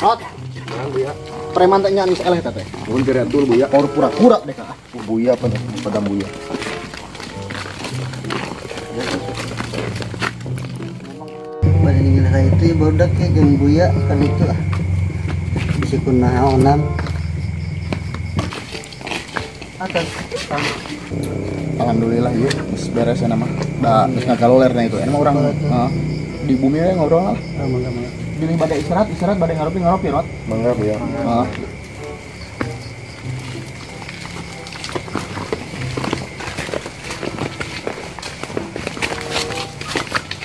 Rot. Bu ya. Preman teh nya geus eleh teh teh. Mun diretul Bu ya. Or pura-pura deh ka. Buya apa padang Buya. Bade ninggal itu bodak ya jeung Buya kan itu ah. Bisi kunaonan. Atas. Alhamdulillah ieu geus beres ya nama. Da geus ngagaloler na itu. Emang urang di bumi we ngobrol lah. Mangga mangga. Bilih bade istirahat, istirahat bade ngaropi ngaropi Rot. Mangga Bu ya. Heeh.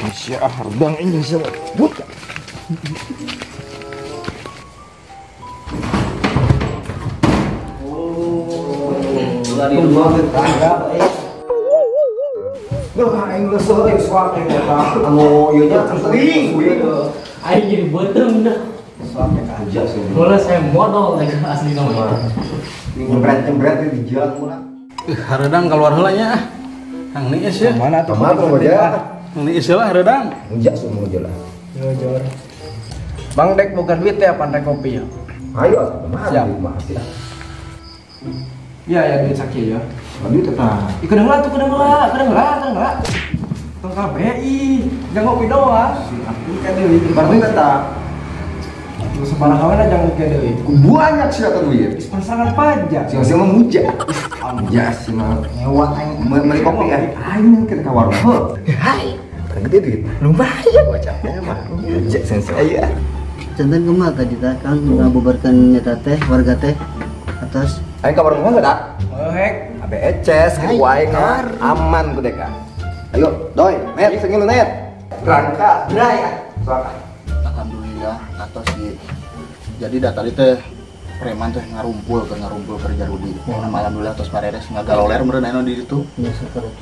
Masya hardang ini siapa? Buka. Dari rumah tetangga, duh, aing geus seueur suap eta. Anu ieu nya sering. Aing jadi beuteung dah. Suapnya aja sih. Mulai saya modal teh asli nama. Jembret-jembret di jalan mula. Hareudang keluar heula nya ah. Hang niis ya. Mana tuh? Mana tuh ya? Hang niis heula hareudang. Enjak semua jelas. Jujur. Bang Dek bukan duit ya pandai kopi ya. Ayo, siap. Masih. Iya ya duit sakit ya. Duit tetap. Ih kadang lah tuh kadang lah, kadang lah, kadang lah. Tong KBI, jangan ngopi doang. Kan deui. Berarti tetap. Tuh sebarang kawan aja jangan kayak deui. Banyak sih kata duit. Pasangan pajak. Sing sing memuja. Ya sih mah ngewa aing meuli kopi ya. Aing ke ka warung. Hai. Kan gede duit. Lumayan bocahnya mah. Muja sensei aya. Jantan kumaha ka dita Kang ngabubarkan eta teh warga teh atas. Aing ka warung mah dak? Hek, ABCS kitu aing aman ku deka. Ayo, doi, net sing lu net. Rangka, bray ah. Sok. Alhamdulillah atos di. Jadi da tadi teh preman teh ngarumpul kerja Rudi. Alhamdulillah tos pareres ngagaloler meureun aya di ditu.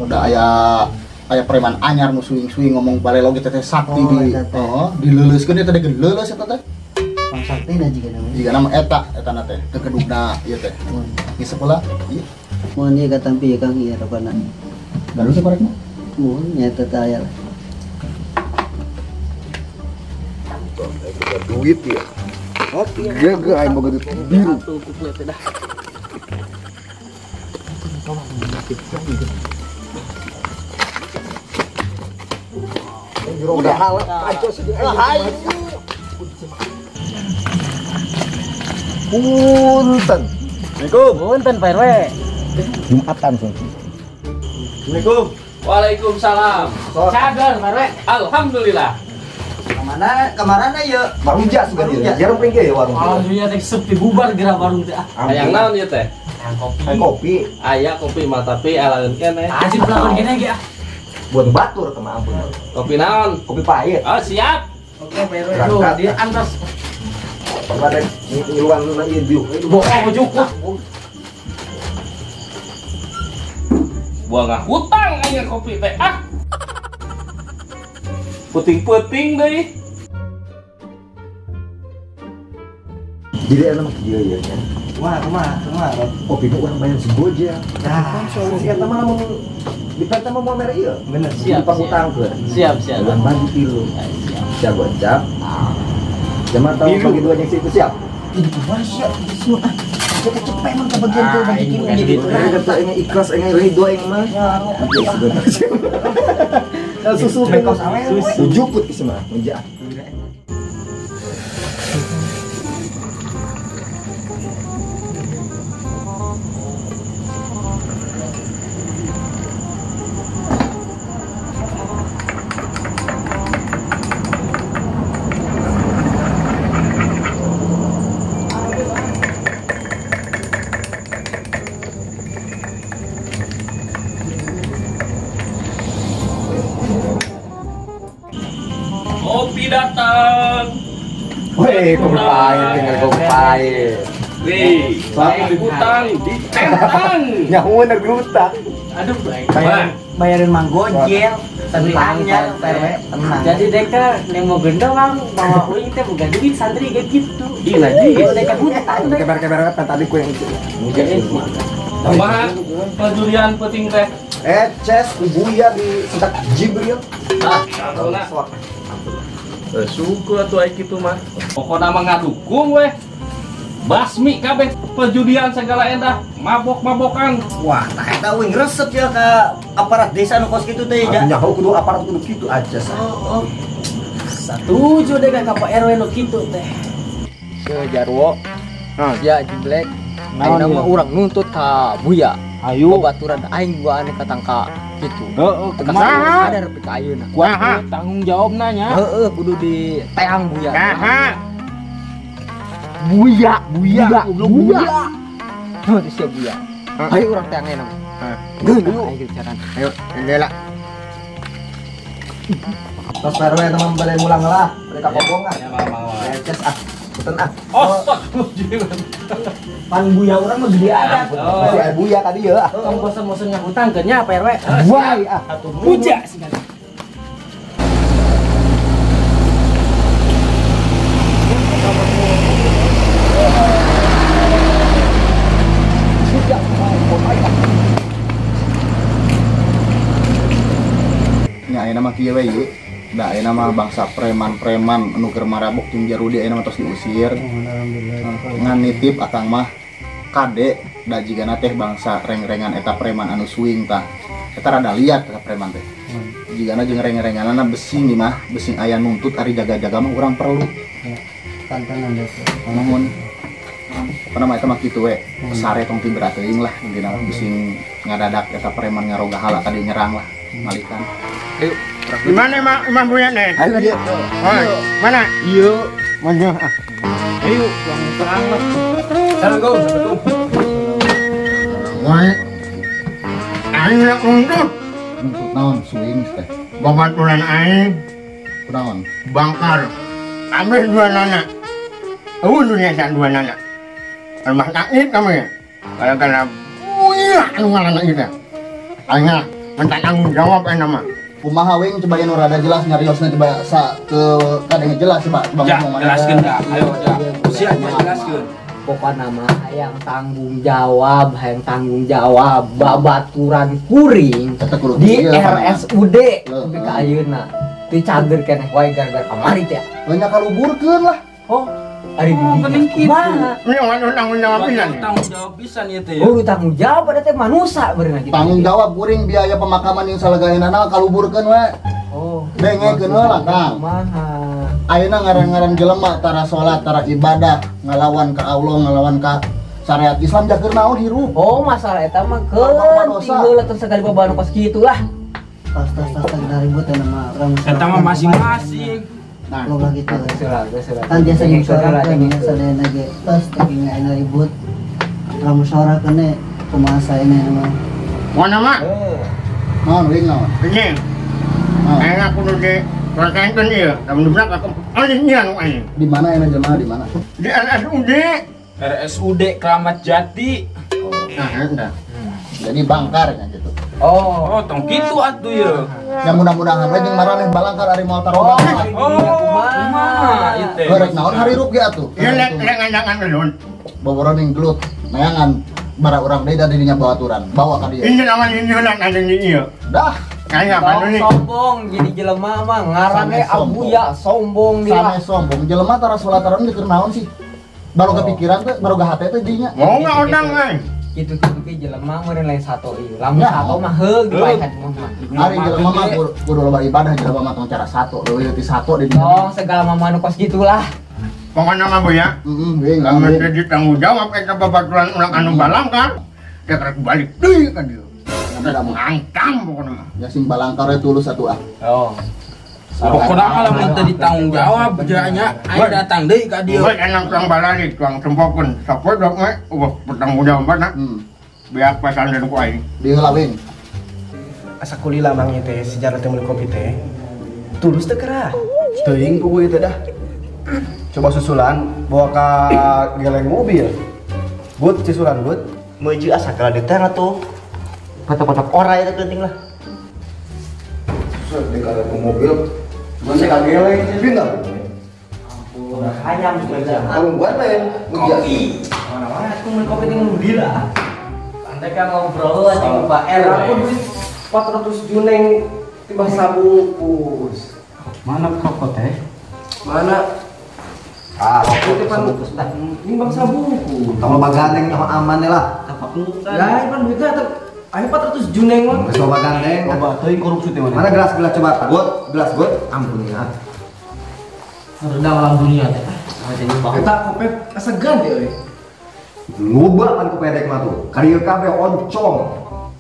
Da aya aya preman anyar nu suing-suing ngomong balelo ge teh sakti di heeh dileuleuskeun eta teh leuleus eta teh. Pang sakti na jiga nama. Jiga nama eta eta na teh kekedugna ieu teh. Geus sekolah ieu. Mun ieu katampi ya Kang ieu rupana. Gaduh teh korek mah. Mun nya teh aya lah. Duit ya. Oke. Gege aing boga duit biru. Udah halak aja sih. Punten. Assalamualaikum. Punten Pak RW. Jumatan sih. Assalamualaikum. Waalaikumsalam. Cager Pak RW. Alhamdulillah. Kemana? Kemana ya? Maruja suka dia. Jarang pengke ya warung. Alhamdulillah teh sepi bubar geura warung teh. Hayang naon ieu teh? Hayang kopi. Hayang kopi. Aya kopi mah tapi alaeun keneh. Anjing pelakon keneh ge ah. Buat batur ke ampun. Kopi naon? Kopi pahit. Oh, siap. Oke, Pak RW. Dia antos. Pada ngiluan ieu diuk. Bohong cukup. Buang hutang aing kopi teh ah. Puting-puting deui. Jadi enak kieu ieu nya. Kumaha kumaha kumaha. Kopi nu urang bayar segoja. Nah, si eta mah lamun dipenta mah moal mere ieu. Bener, siap. Dipangutangkeun. Siap, siap. Urang bagi tilu. Siap. Siap gocap. Jaman tahun bagi dua jeung situ siap. Ini kumaha sia? Ah, cepet emang kebagian tuh bagi tilu jadi itu. Kata aing ikhlas aing ridho aing mah. Ya, susu kaos awewe. Juput ieu mah, meja. Kopi datang. Weh, kopi pahit, tinggal kopi pahit. Wih, saya hutang ditentang. Nyaho nek hutang. Aduh, baik. Bayarin mang gojel, tenangnya, tenang. Jadi deka nemo gendong mang bawa uing teh boga duit santri kayak gitu. Iya, najis. Deka hutang. Kebar-kebar apa tadi ku yang itu. Kumaha pencurian penting teh? Ces, Buya di Sentak Jibril. Ah, Syukur atuh ai kitu mah. Pokona mah ngadukung weh. Basmi kabeh perjudian segala endah, mabok-mabokan. Wah, tah eta euy resep ya ka aparat desa nu kos kitu teh ja. Nyaho kudu aparat kudu kitu aja sah. Oh. Satuju deh ka Pak RW nu kitu teh. Seuh Jarwo. Ya Jiblek. Ayeuna mah urang nuntut ka Buya. Ayo babaturan aing gua ane katangka kitu. Heeh, kumaha? Sadar pika ayeuna. Kumaha tanggung jawabna nya? Heeh, kudu diteang Buya. Kumaha? Buya, Buya, Buya. Heuh, teu sia Buya. Ayo urang teang ayeuna mah. Heeh. Ayo carana. Ayo, lela. Tos RW teman balik mulang lah, balik ka Kobong ah. Leces ah. Punten ah. Astagfirullahaladzim. Pan Buya urang mah gede adat. Masih aya Buya ka dieu ah. Tong bosen-bosen ngahutangkeun nya Pak RW. Buai ah. Puja segala. Nya ayeuna mah kieu we ieu. Da ayeuna mah bangsa preman-preman anu keur marabok jeung Jarudi ayeuna mah tos diusir. Alhamdulillah. Ngan nitip akang mah kade da jigana teh bangsa reng-rengan eta preman anu swing tah. Eta rada liat eta preman teh. Jigana jeung reng-renganana besing mah, besing aya nuntut ari jaga-jaga mah urang perlu. Tantangan deh. Nuhun. Apa nama eta mah kitu we. Sare tong tibra teuing lah intina mah besing ngadadak eta preman ngaroga hala tadi nyerang lah malikan. Ayo. Di mana Imam Buya nih? Ayo ka dieu. Mana? Ieu. Mana? Ayo, yang terang lah. Assalamualaikum. Wah. Aing nak nuntut. Nuntut naon suing teh? Babaturan aing. Kunaon? Bangkar. Ambil dua nana. Eueuh dunia sak dua nana. Rumah sakit kamu ya? Gara-gara Buya anu ngaranna ieu teh. Aing minta tanggung jawab aing mah. Kumaha wing coba anu rada jelas nyariosna coba sa ke kadenge jelas coba coba ja, ngomong mana. Jelaskeun da. Ayo ja. Sia jelaskeun. Pokona mah hayang tanggung jawab, hayang tanggung jawab babaturan kuring di RSUD nepi ka ayeuna. Teu cager keneh wae gara-gara kamari teh. Nya kaluburkeun lah. Oh, ari di dinya kumaha? Ini anu tanggung jawab pisan. Tanggung jawab pisan ieu teh. Oh, tanggung jawab ada teh manusa beurna kitu. Tanggung jawab kuring biaya pemakaman yang salagaenana kaluburkeun we. Oh, dengekeun heula Kang. Kumaha? Ayeuna ngaran-ngaran jelema tara salat, tara ibadah, ngalawan ka Allah, ngalawan ka syariat Islam jakeun naon hirup. Oh, masalah eta mah keun heula teh sakali babanu kos kitu lah. Tas tas tas ribut ya nama urang. Eta mah masing-masing. Nah, loba gitu. Kan biasa musyawarah kan sadayana ge tos teh ayeuna ribut. Urang musyawarah keun kumaha saena mah. Mana mah? Naon wing naon? Ini. Ayeuna kudu di selesaikan ieu. Lamun dibrak aku alih nya nu aing. Di mana ayeuna jelema di mana? Di RSUD. RSUD Kramat Jati. Nah, eta. Jadi bangkar nya gitu. Oh, tong kitu atuh ieu. Ya mudah-mudahan we jeung maraneh balangkar ari moal taroba. Oh, kumaha ieu teh. Rek naon harirup ge atuh. Ieu lek nganjangan gelut. Boboro ning gelut. Neangan bara urang deui da dinya bawaturan. Bawa ka dieu. Ini lawan ini heula anjing ieu. Dah. Kayak apa nih? Sombong jadi jelema mah ngaranna Abuya sombong dia. Same sombong jelema tara salat tara keur naon sih? Baru kepikiran teh, baru gahate teh dinya. Mau enggak ondang euy. Kitu-kitu ge jelema meureun lain sato ieu. Lamun sato mah heug dipaehan mah. Ari jelema mah kudu loba ibadah jelema mah tong cara sato leuwih ti sato di dinya. Oh, segala mama nu kos gitulah. Pokona mah Buya. Heeh, wing. Lamun teh ditanggung jawab eta babaturan urang anu balangkar, teh rek balik deui ka dieu. Angkang pokona mah. Ya sing balangkar we tulus atuh ah. Oh. Pokona mah lamun teu ditanggung jawab nya aing datang deui ka dieu. Bae enak tuang balalik, tuang tempokeun. Sapodok we eueuh bertanggung jawab na. Biak pasandren ku aing. Di heula wing. Asa kulila mang ieu teh sejarah teh meuli kopi teh. Tulus teu kerah. Teuing puguh ieu teh dah. Coba susulan bawa ka geleng mobil. But susulan but. Meujeun asa kala diteh atuh. Kotak-kotak orai itu penting lah. Susah di kalau ke mobil. Cuman saya kageleng sih bintang. Ampun, ayam juga. Kalau buat lain, kopi. Mana-mana aku beli kopi tinggal beli lah. Andai kan ngobrol aja sama Pak R. Aku duit 400 juneng tiba sabungkus. Mana rokok teh? Mana? Ah, rokok sebungkus dah. Ini bangsa buku. Tong loba gandeng tong aman lah. Lah, pan duitnya teh aya 400 juneng mah. Geus loba gandeng. Loba teuing korupsi teh mana. Mana gelas-gelas coba? Got, gelas got. Ampun ya. Rendah alam dunia teh. Eta kope asa gande euy. Loba pan kopedek mah tuh. Karieu kabeh oncom.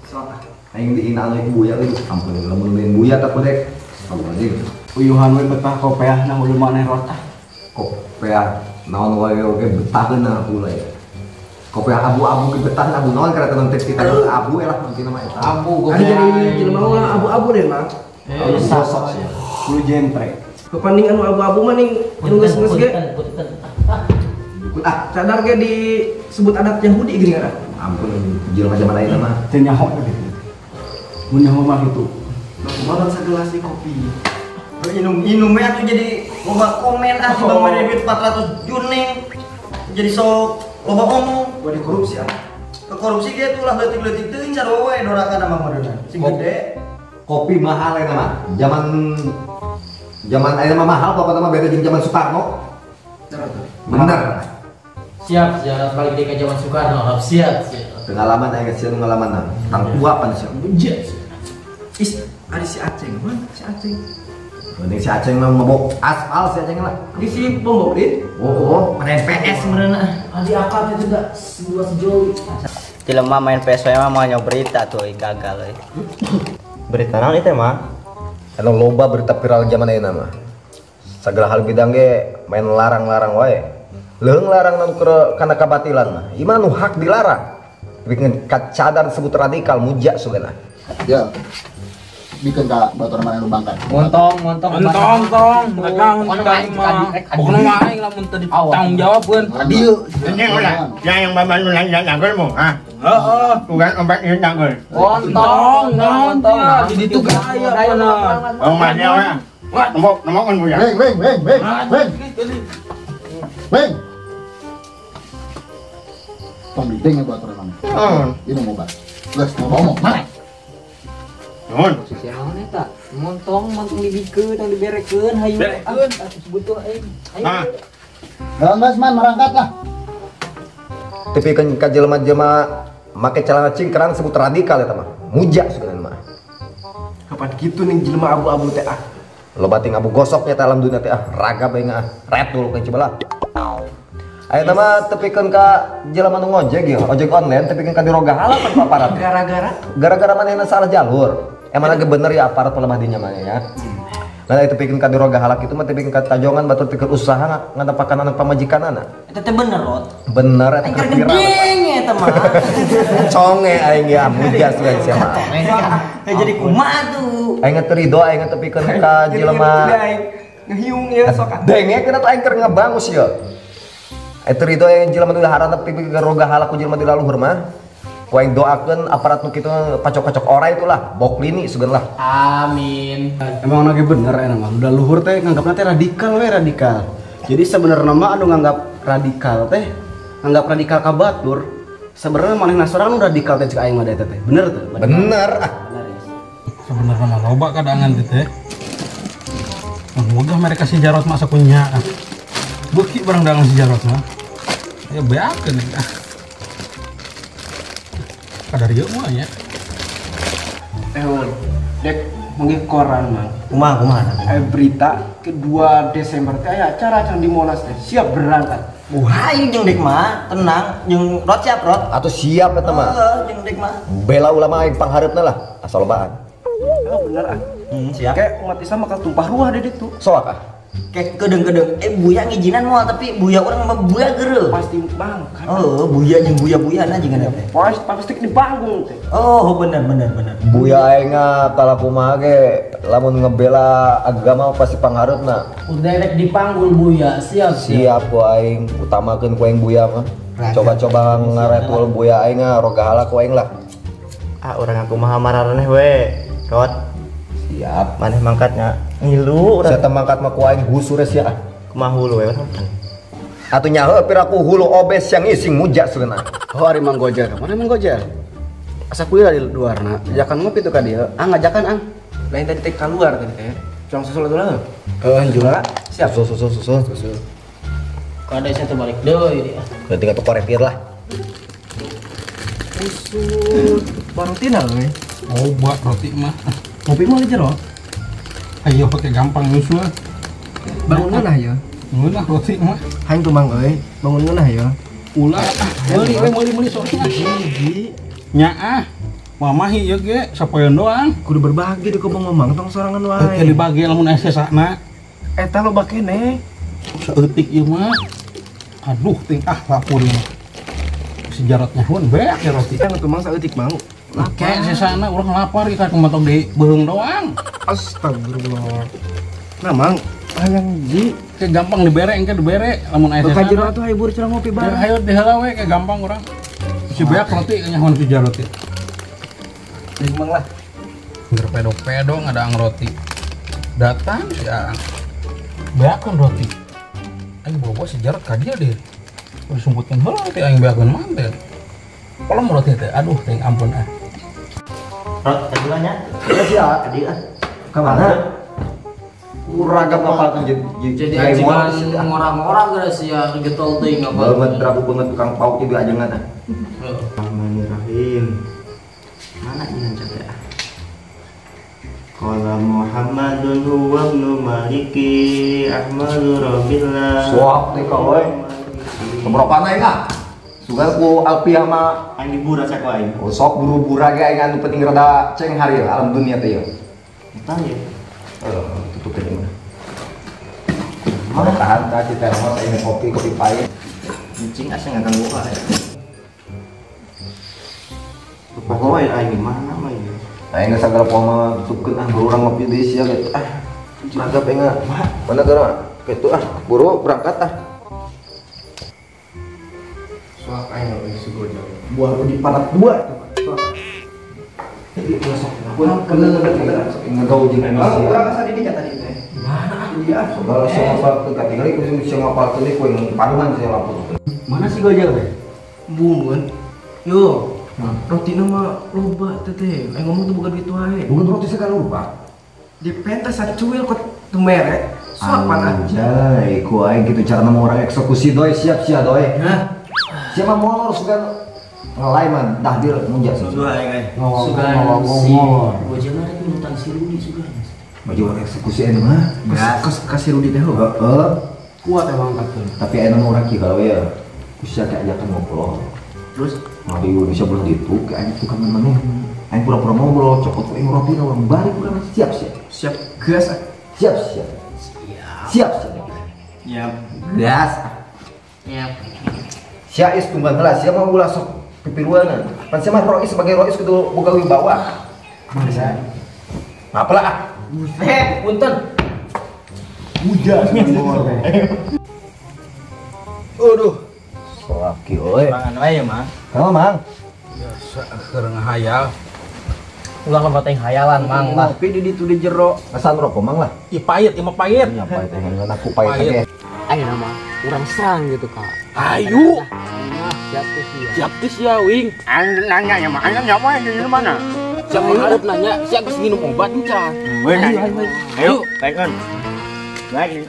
Sok aing dihina anu buya euy. Ampun lamun lain buya tak kodek. Astagfirullahaladzim. Uyuhan we betah kopeah na hulu maneh rotah. Kopeah naon wae oge betaheun aku lah ya. Kopeah abu-abu ge betah abu naon karena tenan teh kita abu lah nanti nama eta. Abu goblok. Ada jadi jelema ulah abu-abu deh, Mang. Sosok sih. Kudu jentre. Kepanding anu abu-abu mah ning geus-geus ge. Dukun ah. Cadar ge disebut adat Yahudi geuning ah. Ampun jelema zaman ayeuna mah. Teu nyaho teh. Mun nyaho mah kitu. Kumaha segelas di kopi. Inum-inum we atuh jadi loba komen ah si Bang mere duit 400 juneng. Jadi sok loba omong. Gua dikorupsi ah. Korupsi ge tuh lah leutik-leutik teuing sarua we doraka nama modena. Sing gede. Kopi mahal ya mah. Zaman ayeuna mah mahal pokokna mah beda jeung zaman Soekarno. Bener. Siap, siap balik deui ka zaman Soekarno. Siap, siap. Pengalaman aing sieun pengalaman tang tua pan sia. Is ada si Aceng, mana si Aceng? Mending si Aceng mah mabok aspal si Aceng lah. Di si pembok dit? Oh, main PS meureun. Adi akad itu enggak sebuah sejoli. Jelema main PS mah mau nyoba berita tuh gagal euy. Berita naon itu mah? Anu loba berita viral zaman ayeuna mah. Sagala hal bidang ge main larang-larang wae. Leuheung larang nu kana kabatilan mah. Ieu mah nu hak dilarang. Bikin cadar disebut radikal muja sugana. Ya. Bikin ka batur mana nu bangkat. Montong, tong, dagang mah. Pokona mah aing lamun teu ditanggung jawabkeun. Dieu. Ini ulah, yang bapak nu nanya nagel mu, ah. Heeh, bukan obat ieu nagel. Montong, montong. Di ditu gaya mana. Oh, mana ya? Wah, nombok kan buya. Weng, weng, weng, weng. Weng. Tong dideng ya batur mana. Ini mau obat. Geus ngomong, mana? Nuhun. Posisi naon eta? Montong, montong dibikeun, tong diberekeun hayu. Berekeun. Butuh aing. Hayu. Nah, man merangkat lah. Tapi kan ka jelema-jelema make celana cingkrang sebut radikal eta mah. Muja sebenarnya mah. Kapan kitu ning jelema abu-abu teh ah. Loba ting abu gosoknya teh alam dunia teh ah, ragap aing ah. Ret dulu kan coba lah. Ayeuna mah tepikeun ka jelema nu ngojek ya, ojek online tepikeun ka dirogahala pan aparat. Gara-gara manehna salah jalur. Emang lagi bener ya aparat pelemah dinya mah ya. Nah itu bikin kadiroga halak itu mah bikin tajongan batur pikir usaha ngadapakan anak pamajikanana. Eta teh bener rot. Bener eta keur viral. Gede eta mah. Conge aing ya muja sugan sia mah. Conge. Jadi kumaha tuh? Aing teu rido aing tepikeun ka jelema. Ngehiung ya sok. Denge kana aing keur ngabangus ya. Aing teu rido aing jelema nu harana pikeun roga halak ku jelema di laluhur mah. Ku aing doakeun aparat nu kitu pacok-pacok ora itulah, boklini sugan lah. Amin. Emang lagi bener emang mah. Udah luhur teh nganggapna teh radikal we radikal. Jadi sebenarnya mah anu nganggap radikal teh, nganggap radikal ka batur, sebenarnya manehna sorangan nu radikal teh cek aing mah eta teh. Bener teh? Bener ah. Sebenarnya mah loba kadangan teh teh. Mun mereka si Jarot mah sakunya. Beuki barang dagang si Jarot mah. Ya beakeun ah. Kadar ieu mah nya. Dek manggih koran mang. Kumaha berita ke 2 Desember teh aya acara can di Monas teh siap berangkat. Wah, aing jeung dek mah tenang, jeung rot siap rot. Atuh siap eta mah. Heeh, jeung dek mah. Bela ulama aing panghareupna lah, asal lobaan. Oh, bener ah. Siap. Kayak umat Islam bakal tumpah ruah deh itu. Soak ah. Kayak kedeng-kedeng, buya ngijinan moal tapi buya urang mah buya geureuh. Pasti bang. Oh, buya jeung buya-buyana jeung teh. Pasti di panggung teh. Oh, bener. Buya aing kalah kumaha ge lamun ngebela agama pasti panghareupna. Udah rek dipanggul buya, siap. Siap ku aing, utamakeun ku aing buya mah. Coba-coba ngaretul buya aing rogahala ku aing lah. Ah, urang aku mah mararaneh we. Rot. Siap. Maneh mangkatnya ngilu urang. Saya mangkat mah ku aing gusur sia. Kumaha hulu we. Atuh nyaho piraku hulu obes yang ising muja sebenarnya. Oh, ari Mang Gojer. Mana Mang Gojer? Asa kuliah di luarna. Ajakan ngopi tuh ka dieu. Ah ngajakan ang. Lain tadi teh keluar tadi teh. Cuang susul atuh lah. Heeh, jual. Siap. Susul susul susul. Kada saya balik deui dia. Berarti tinggal tukar repir lah. Usul barutina we. Oh, buat roti mah. Kopi mah jero. Ayo pakai gampang nyusul. Bangun ngeunah ya. Ngeunah roti mah. Haing tuh mang euy, bangun ngeunah ya. Ulah ah, meuli we meuli sok hiji. Nyaah. Mamahi ieu ge sapoeun doang. Kudu berbagi di kobong mamang tong sorangan wae. Teu dibagi lamun aya sesana. Eta loba keneh. Saeutik ieu mah. Aduh ting ah lapur ieu mah. Si Jarotnya hun beak ya roti. Kan tuh mang saeutik mang. Kayak sesana urang lapar ieu ka kumaha di beuheung doang. Astagfirullah. Nah mang, hayang hiji kayak gampang dibere engke dibere lamun aya sesana. Ka jero atuh hayu buru curang ngopi bareng. Hayu diheula we kayak gampang urang. Si beak roti nyahoan si Jarot teh. Mang lah. Nger pedo-pedo ngadang roti. Datang si Aang. Beakeun roti. Aing bobo si Jarot ka dieu deh. Disumputkeun heula roti aing beakeun mah teh. Kolom roti teh. Aduh teh ampun ah. Rot tadi nya. Ya sia, tadi ah. Ka mana? Uragam ngapalkeun jadi ajengan ngora-ngora geura sia getol teuing ngapalkeun. Banget rabu banget tukang pauk jadi ajengan ah. Bismillahirrahmanirrahim. Mana ini catat ah? Qala Muhammadun huwa ibnu Maliki Ahmadu Rabbillah. Suap teh ka euy. Keberopan aing ah. Sugan ku Alpi sama aing dibura cek aing. Oh sok buru-bura ge aing anu penting rada ceng hari alam dunia teh ieu. Eta ye. Tutup teh mah. Mana tahan tah di termos aing kopi kopi pahit. Cing asa ngaganggu wae. Pokoknya aing mana mah ieu. Aing geus sagala poho mah tutupkeun ah buru urang ngopi deui sia gitu ah. Ragap aing mana geura kitu ah buru berangkat ah. Soak aing euy si Gojol. Buah di parat dua itu. Soak. Jadi besok bener ngagaul jeung manusia. Urang asa di dinya tadi teh. Mana dia? Segala sia ngapalkeun katingali ku sia ngapalkeun deui ku panuhan sia ngapalkeun. Mana si Gojol teh? Bungun. Yo. Roti nama loba teteh, aing ngomong tuh bukan gitu ae. Bukan roti segala lupa. Di pentas sacuil kok tuh merek. Sok panah. Anjay, ku aing gitu cara nama orang eksekusi doi siap sia doi. Hah? Siapa molor sugan ngelai man dahdir munjat sih. Sugan aing euy. Sugan si Gojol mah rek nurutan si Rudi sugan. Baju orang eksekusi anu mah. Kasih Rudi teh heeh. Kuat emang katun. Tapi anu mah urang kieu kalau ya. Ku sia ajakan ngobrol. Terus di Indonesia belum gitu, kayak tukang mana? Aing pura-pura ngobrol, cokot ku aing roti urang balik urang siap siap. Siap gas. Siap siap. Siap siap. Siap. Gas. Siap. Sia is tunggan heula, sia mah ulah sok pipiluan. Pan sia mah rois sebagai rois kudu boga wibawa. Masa? Apalah ah. Buset, punten. Hujan. Aduh. Soaki euy. Mangan wae ya, Mang. Kamu, Mang. Biasa keur ngahayal. Ulah loba teh hayalan, Mang lah. Ngopi di ditu di jero. Asan rokok, Mang lah. Ih pahit, ieu mah pahit. Nya pahit aing aku pahit teh. Ayeuna mah urang serang gitu, Kak. Ayo. Siap teh sia. Siap teh sia wing. Aing nanya ya, Mang. Aing nyawa di mana? Siap mengharap nanya, siap geus nginum obat encan. Ayo, baikkan. Baik.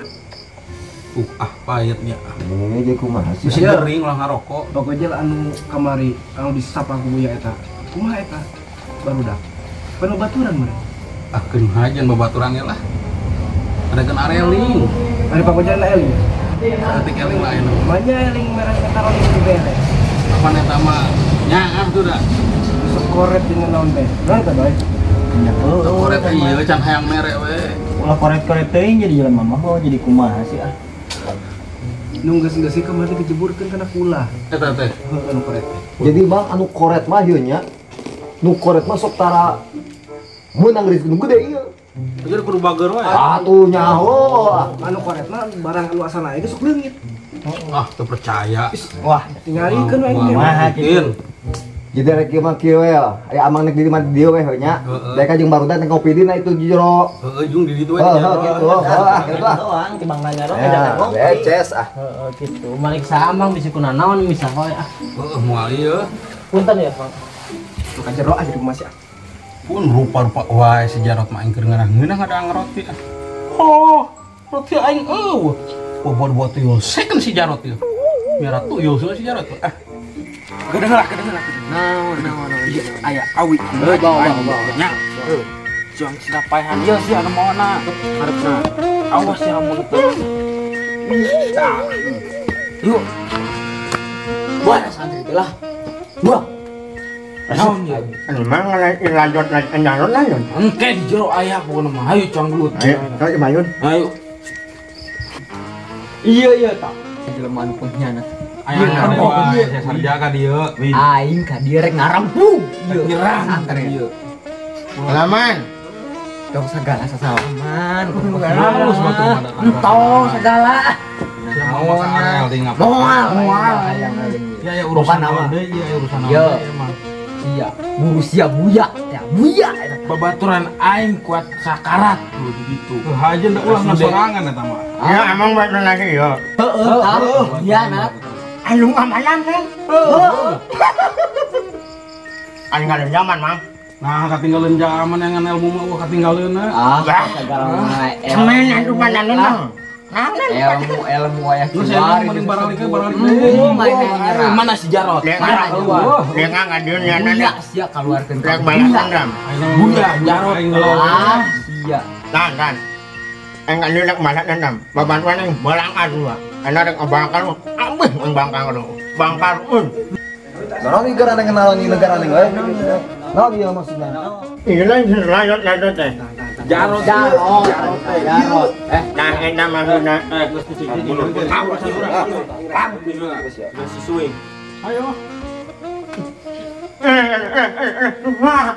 Ah pahitnya. Ini aja kumaha sih? Bisa gering lah ngarokok. Pokoknya anu kamari anu disapa ku Buya eta. Kumaha eta? Barudak. Pan babaturan meureun. Ah keun hajan babaturan lah. Ada keun areling. Ari Pak na eling. Saeutik eling lah anu. Manya eling merah eta roti di beres. Apa eta mah nyaah tuh dah. Sekoret dengan naon teh. Naon teh bae? Sekoret ieu can hayang mere we. Ulah koret-koret teuing jadi jelema mah jadi kumaha sih ah. Nu geus-geus sih kemarin diceburkeun kana kulah. Eta teh. Anu koret teh. Jadi Bang anu koret mah ieu nya. Nu koret mah sok tara meunang rezeki nu gede ieu. Jadi kudu bager wae. Atuh nyaho. Anu koret mah barang anu asal naik sok leungit. Ah, teu percaya. Wah, tingalikeun we engke. Kumaha kitu. Jadi rek ieu mah kieu we. Aya amang nek di mah di dieu we nya. Daek jeung barudak nek ngopi dina itu jero. Heeh, jeung di ditu we. Heeh, kitu. Heeh, kitu lah. Doang timbang nanya rok jangan ngopi. Beces ah. Heeh, kitu. Malik saamang bisa kunanaon bisa wae ah. Heeh, moal ieu. Punten ya, Pak. Tuh ka jero ah jadi kumaha sih ah. Pun rupa-rupa wae si Jarot mah aing keur ngeunah-ngeunah ngadang roti ah. Oh. Roti aing eueuh. Bobot-bot tuyul second si Jarot ieu. Merah tuyul si Jarot. Ah. Kedengeran. Naon. Ieu aya awi. Bawa. Nya. Juang sida paehan ieu sih anu maona. Hareupeuna. Awas ya lamun teu. Yuk. Buah santri teh lah. Buah. Naon ieu? Anu mah lanjut lanjut. Engke di jero aya pokona mah. Hayu cang gelut. Ayo, ayo mayun. Ayo. Iya tak. Jelema anu pengkhianat. Aing sarja ka dieu. Aing ka dieu rek ngarampung. Nyerang santri ieu. Salaman. Tong segala sasalaman. Halus batur mah datang. Entong segala. Mau sarel di ngapa? Moal. Ya ya urusan naon deui ya urusan naon deui emang. Sia, buru sia buya, ya buya eta. Babaturan aing kuat sakarat tuh di ditu. Hajen da ulah sorangan eta mah. Ya emang baturan lagi ya. Heeh, iya nak. Anu amalan kan? Heeh. Anu ngalen zaman, Mang. Nah, katinggalan zaman yang ilmu mah wah katinggaleunna. Ah, segala mah. Semen anu pandanan, Mang. Ilmu aya keluar. Terus baralik baralik. Mana si Jarot? Mana keluar? Dia ngadeun nya nana. Sia keluarkeun. Rek balas dendam. Buya Jarot. Ah, sia. Tan. Aing ngadeun rek balas dendam. Babantuan aing balangkar dua. Ana rek bangkar ambeh bangkar lu. Bangkar un. Naon negara neng naon negara neng euy. Naon ieu maksudna? Ieu lain lanjut lanjut teh. Jarot. Nah, eta maksudna. Geus sesuai. Ayo. Wah.